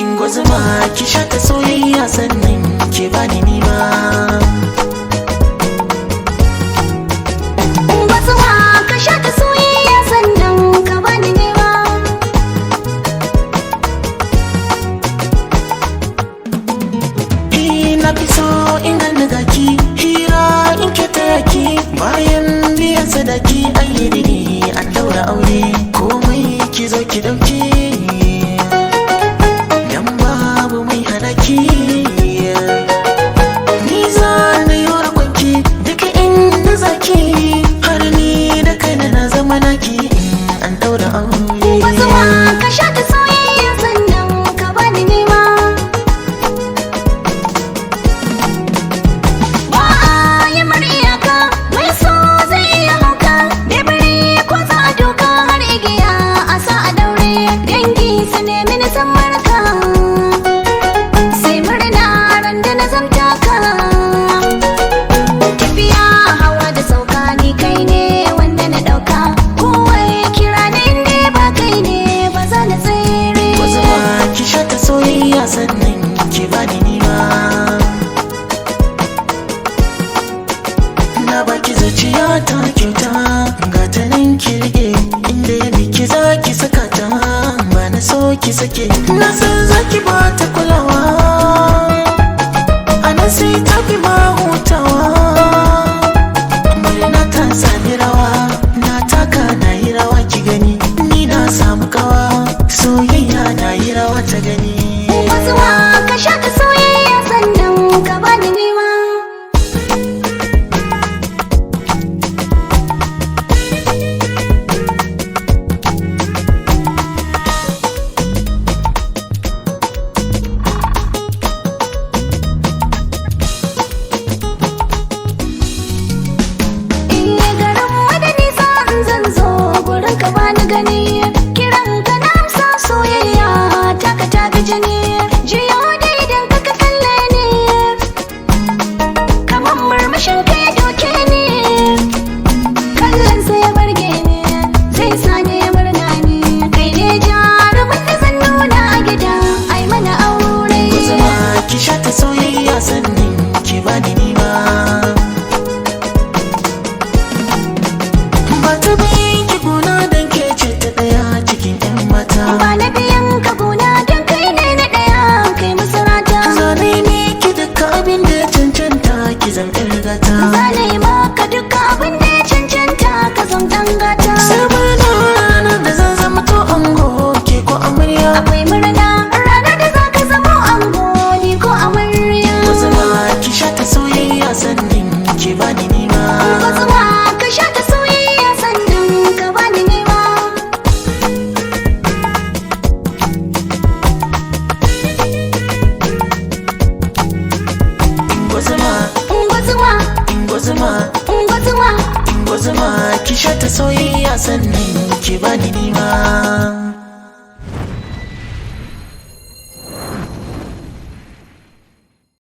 In gwazuma ki sha ta soyayya sannan ki bani nima. Ungwazuwa ka sha ta soyayya sannan ka bani nema. Na fi so in ganni gaki, hira in ke taya ki, bayan biyan sadaki an yi rini an daura aure, komai ki zo ki dauki, dan babu mai hana ki. Ni za na yi rakonki duka inda zaki, har ni da kaina na zama naki in an daura aure. Ungwazuwa ka sha ta soyayya sannan ka bani nema. Ba a yi mar iyaka, mai so zai iya hauka, bebere ko za a doka har igiya a sa a daure, dangi su nemi na san marka. Sai murna ran da na zamta ka. Tafiya hawa da sauka ni kai ne wanda na ɗauka, kowa ya kira ni inda ba kai ne ba za na tsere. Gwazuma ki sha ta soyayya sannan ki bani nima. Na baki zuciya ta kyauta, ga ta nan ki rike, inda ya miki za ki saka ta, ba na so ki sake. Na san za ki ba ta kulawa, a nan sai ta fi ma hutawa. Murna ta sami rawa, na taka na yi rawa ki gani, ni na samu kawa, soyayya na yi rawa ta gani. Ungwazuwa